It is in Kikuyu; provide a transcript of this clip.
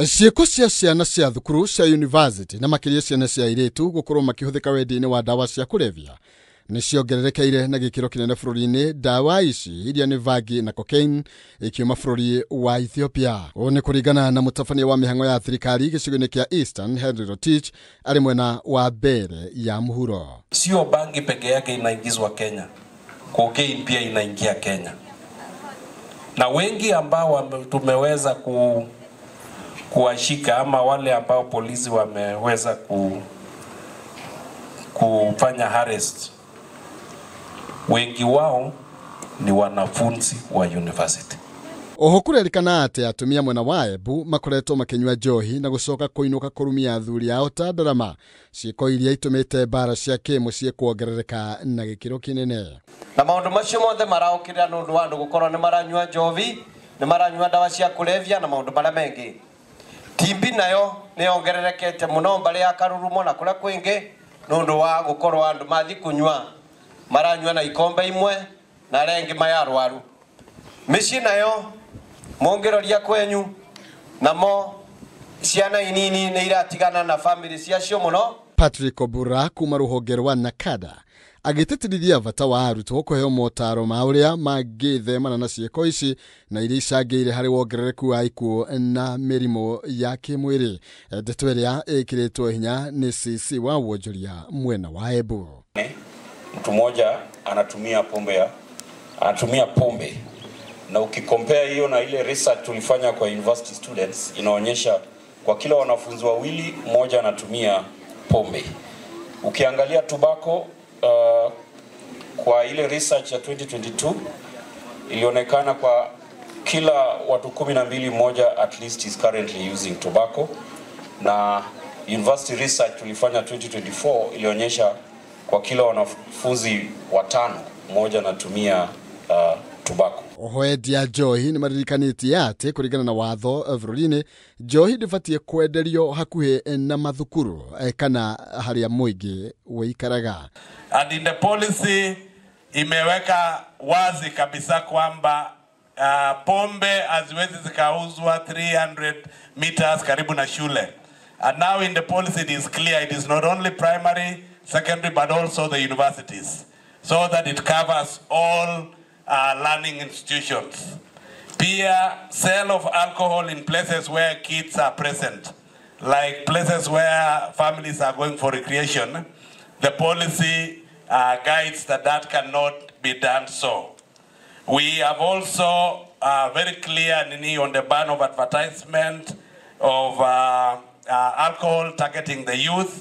Ciĩko cia ciana cia thukuru cia university na makĩria ciana cia airĩtu gũkorwo makĩhũthĩka wendia-inĩ wa ndawa cia kũrebia nĩ ciongererekeire na gĩkĩro kĩnene bũrũri-inĩ. Ndawa ici iria nĩ vangi na cocaine ikiuma bũrũri wa Ethiopia. Ũũ nĩ kũringana na mũtabania wa mĩhang'o ya thirikari gĩcigo-inĩ kĩa Eastern Henry Rotich arĩ mwena wa mbere ya mũhuro. Sio bangi peke yake inaingizwa Kenya, cocaine pia inaingia Kenya, na wengi ambao tumeweza kuwashika ama wale ambao polisi wameweza kufanya arrest, wengi wao ni wanafunzi wa university. Oho kũrerĩkana atĩ atumia mwena wa Embu makoretwo makĩnyua njohi na gũcoka kũinũka kũrumia athuri ao ta ndarama, ciĩko iria itũmĩte mbara cia kĩmũciĩ kuongerereka na gĩkĩro kĩnene. Na maũndũ macio mothe maraũkĩrĩra nĩ ũndũ wa andũ gũkorwo nĩ maranyua njohi, nĩ maranyua ndawa cia kũrebia na maũndũ marĩa mengĩ. TB nayo nĩ yongererekete mũno mbarĩ ya Karurumo na kũrĩa kwĩngĩ nĩ ũndũ wa gũkorwo andũ mathi kũnyua maranyua na ikombe imwe na arĩa angĩ mayarwaru. Mĩciĩ nayo mũngĩroria kwenyu namo ciana inini nĩ iratigana na family ciacio mũno. Patrick Obura kuma rũhonge rwa Nakada agĩtĩtĩrithia bata wa arutwo kũheo motaro ma ũrĩa mangĩthemana na ciĩko ici na iria icangĩire harĩ wongerereku wa ikuũ na mĩrimũ ya kĩmwĩrĩ. Ndeto ĩrĩa ĩkĩrĩtwo hinya nĩ CC wa wonjoria mwena wa Embu. Mtu mmoja anatumia pombe, na ukikompare hiyo na ile research tulifanya kwa university students inaonyesha kwa kila wanafunzi wawili mmoja anatumia pombe. Ukiangalia tobacco, kwa ile research ya 2022 ilionekana kwa kila watu 12 mmoja at least is currently using tobacco, na university research tulifanya 2024 ilionyesha kwa kila wanafunzi watano mmoja anatumia tobacco. Oho endia njohi nĩ maririkanĩtie atĩ kũringana na watho bũrũri-inĩ njohi ndĩbatiĩ kwenderio hakuhĩ na mathukuru kana harĩa mũingĩ wĩikaraga. And in the policy imeweka wazi kabisa kwamba pombe haziwezi zikauzwa 300 meters karibu na shule. And now in the policy it is clear it is not only primary, secondary but also the universities, so that it covers all learning institutions. Pia sale of alcohol in places where kids are present, like places where families are going for recreation, the policy guides that that cannot be done so. We have also very clear nini on the ban of advertisement of alcohol targeting the youth.